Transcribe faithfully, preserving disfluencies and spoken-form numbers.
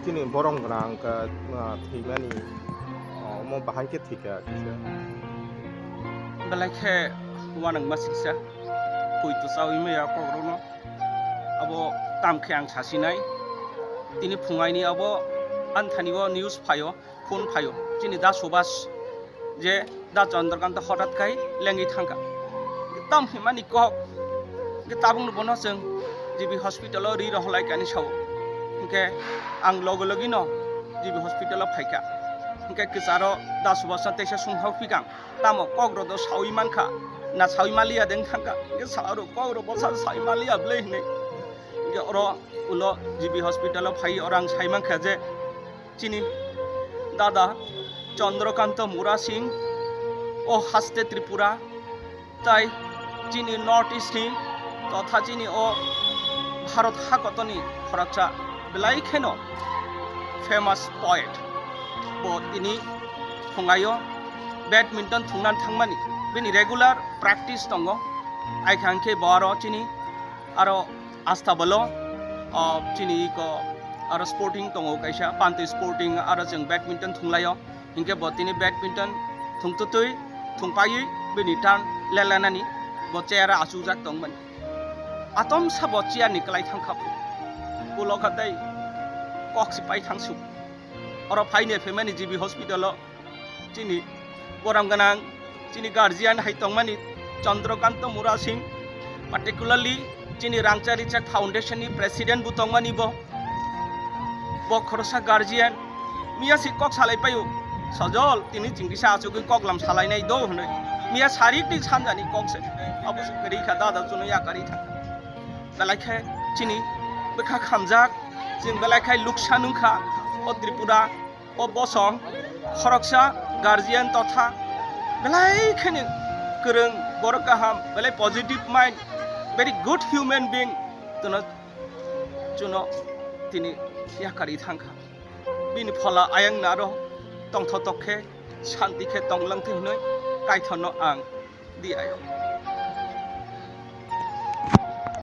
Chini borom gwnang wngkha, ah, thwimani, ah, omo bahai khe thwikha kisa. Belai khe uanangma siksa, pui twchaui maya kokrokno. Abo tam khe ang sasinai. Tini phungaini abo anthani o news phaio, phone phaio. Chini Da Subhas je Da Chandrakanta hotat khai lengwi thangkha. Tam himani kok, je tabukno bono chwng G B hospital o ri rohorlai kani sao. Hinkhe ang logi logi no G B hospital o phaikha. Hinkhe kwcharo Da Subhas no teisa sumhao phikang. Tamo kok rok do saui mankha, na saui maliya deng thangkha. Hinkhe sa aro kok rok bosa saui maliya bwle hinwi. Hinkhe oro ulo G B hospital o phai oro ang sai mankha je chini dada Chandrakanta Mura Singh, o haste Tripura, tai chini North East ni totha chini o Bharat hakotoni khoroksa belai kheno famous poet. Bo tini phungaio badminton thungna thangmani, bini regular practice tongo. Aikha hinkhe bo aro chini aro Asta bolo, o, chini iko aro sporting tongo kaisa, Panti Sporting, aro chwng badminton thunglaio. Hinkhe bo tini badminton thungtutwi, thungpaiwi bini turn lelanani bo chair o achukjak tongmani. Atomsa bo chair ni kwlai thangkha phu. Ulo kha tei kok si pai thangsuk. Oro phaini phaimani G B hospital o chini borom gwnang, chini guardian hai tongmani Chandrakanta Mura Singh, particularly chini Rangchak Richak Foundation ni president bo tongmani bo. Bo khoroksa guardian, miya si kok salai paio, sojol tini chingkisa achugwi koklam salainai do hwnwi. Miya sarik ni sanjani kok se, abo se kwrwi kha dada chuno yakarwi thangkha. Belai khe chini bwkha khamjak, chwng belai khe luksan wngkha o Tripura. O bosong khoroksa guardian totha belai kheno kwrwng, borok kaham, belai positive mind, very good human being. Tono chuno tini yakarwi thangkha. Bini phola ayang naro tongthotok khe, shanti khe tonglang thwi hwnwi Kaitorno ang di ayo.